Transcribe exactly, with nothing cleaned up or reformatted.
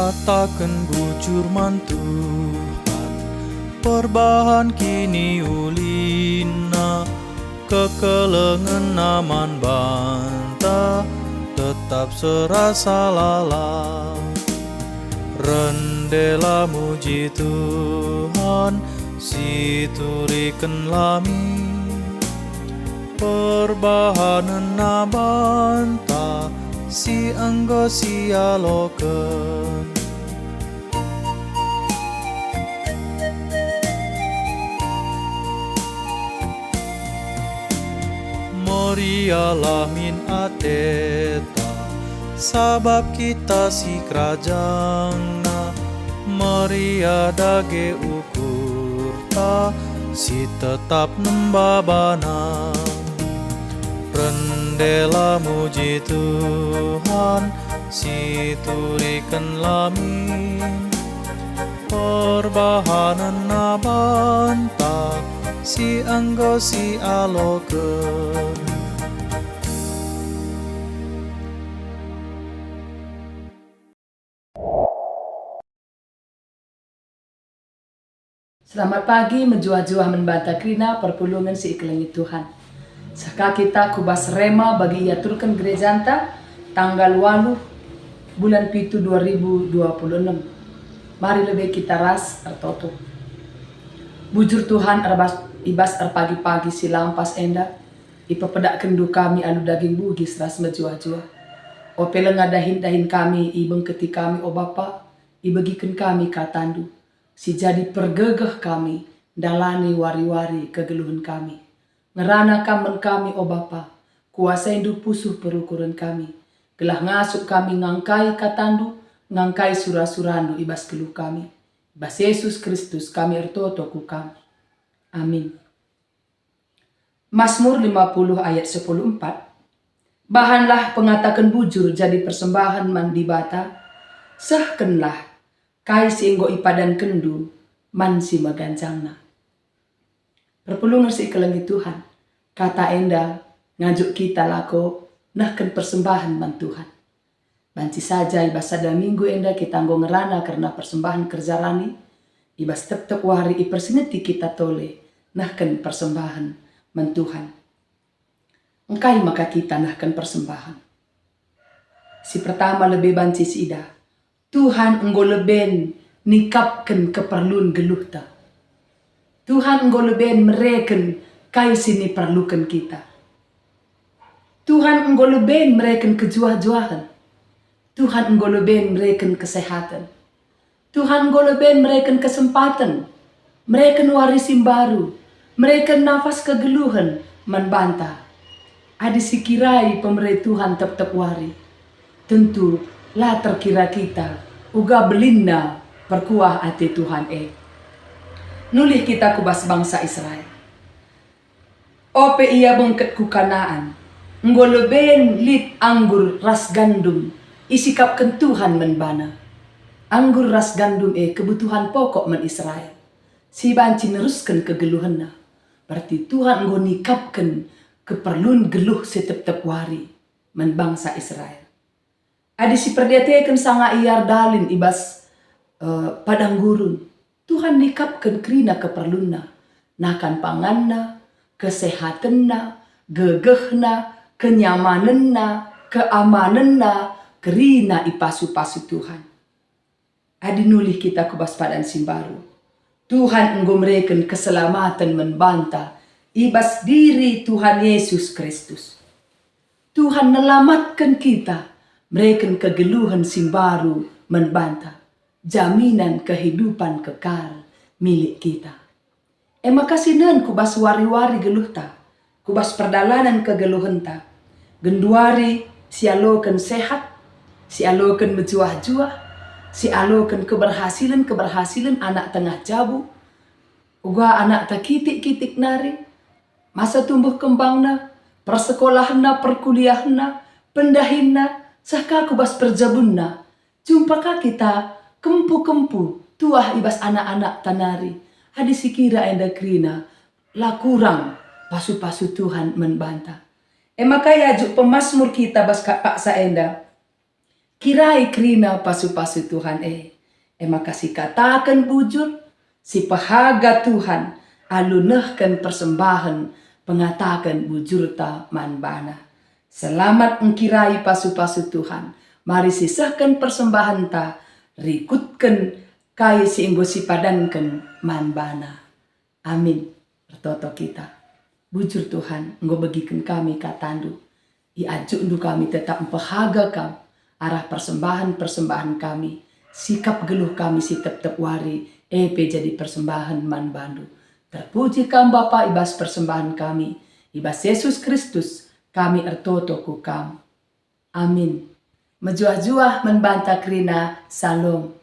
Kataken bujur man Tuhan, perbahan kiniulina, kekelengenna man banta tetap serasa lalap. Rendelah muji Tuhan, situriken lami. Perbahanenna banta si enggo sialoken. Meriahlah min ateta, sabap kita sikerajangNa. Meriah dage ukurta, si tetap nemba baNa. Rendelah muji Tuhan, situriken lami. Perbahanenna banta si enggo sialoken. Selamat pagi, mejuah-juah man banta kerina perpulungen si ikelengi Tuhan. Seh ka kita ku bas rema bagi iaturken gerejanta tanggal waluh bulan pitu dua ribu dua puluh enem. Mari lebe kita ras ertoto. Bujur Tuhan, erbas, i bas erpagi-pagi si lampas enda, ipepedakkenndu kami alu daging bugis ras mejuah-juah. Ope lenga dahin-dahin kami, ibengketi kami, o Bapa, ibegiken kami katandu, si jadi pergegeh kami ndalani wari-wari kegeluhen kami. Ngerana Kam man kami, o Bapa, kuasaindu pusuh perukuren kami, gelah ngasup kami ngangkai katandu, ngangkai sura-surandu i bas geluh kami. I bas Jesus Kristus kami ertoto ku Kam. Amin. Masmur lima puluh ayat sepuluh empat, "Bahanlah pengataken bujur jadi persembahen man Dibata, sehkenlah kai si enggo ipadankenndu man si meganjangna." Perpulungen si ikelengi Tuhan, kata enda ngajuk kita lako nehken persembahen man Tuhan. Banci saja i bas sada minggu enda kita enggo ngerana kerna persembahen kerja rani, i bas tep-tep wari ipersingeti kita tole nehken persembahen man Tuhan. Engkai maka kita nehken persembahen? Si pertama lebe banci siidah, Tuhan enggo leben nikapken keperlun geluhta. Tuhan enggo leben mereken kai si niperluken kita. Tuhan enggo leben mereken kejuah-juahen. Tuhan enggo leben mereken kesehaten. Tuhan enggo leben mereken kesempaten, mereken wari si mbaru, mereken nafas kegeluhen man banta. Adi sikirai pemere Tuhan tep-tep wari, tentu la terkira kita uga belinna perkuah ate Tuhan e. Nulih kita ku bas bangsa Israel. Ope ia bengket ku Kanaan, enggo leben lit anggur ras gandum isikapken Tuhan man bana. Anggur ras gandum e kebutuhan pokok man Israel, si banci nerusken kegeluhenna. Berarti Tuhan enggo nikapken keperlun geluh si tep-tep wari man bangsa Israel. Adi siperdiateken sanga ia erdalin i bas, eh, padang gurun, Tuhan nikapken kerina keperlunna, nakan panganna, kesehatenna, gegehna, kenyamanenna, keamanenna, kerina ipasu-pasu Tuhan. Adi nulih kita ku bas padan si mbaru, Tuhan enggo mereken keselamaten man banta i bas diri Tuhan Yesus Kristus. Tuhan nelamatken kita, mereken kegeluhen si mbaru man banta, jaminan kehidupan kekal milik kita. E maka sinen ku bas wari-wari geluhta, ku bas perdalanen kegeluhenta, genduari sialoken sehat, sialoken mejuah-juah, sialoken keberhasilen-keberhasilen anak tengah jabu, uga anakta kitik-kitik nari, masa tumbuh kembangna, persekolahenna, perkuliahenna, pendahinna, seh ka ku bas perjabunna. Jumpa ka kita kempu-kempu tuah i bas anak-anakta nari, adi sikira enda kerina la kurang pasu-pasu Tuhan man banta. E maka iajuk pemasmur kita bas ka-, paksa enda, Kirai kerina pasu-pasu Tuhan e, e maka sikataken bujur, sipehaga Tuhan alu nehken persembahen pengataken bujurta man baNa. Selamat engkirai pasu-pasu Tuhan. Mari sisehken persembahenta, rikutken kai si enggo sipadanken man baNa. Amin. Ertoto kita. Bujur Tuhan, enggo begiken kami kataNdu. IajukNdu kami tetap mpehaga Kam arah persembahen-persembahen kami, sikap geluh kami si tep-tep wari, e pe jadi persembahen man baNdu. Terpuji Kam Bapa i bas persembahen kami, i bas Yesus Kristus kami ertoto ku Kam. Amin. Mejuah-juah man banta kerina. Salom.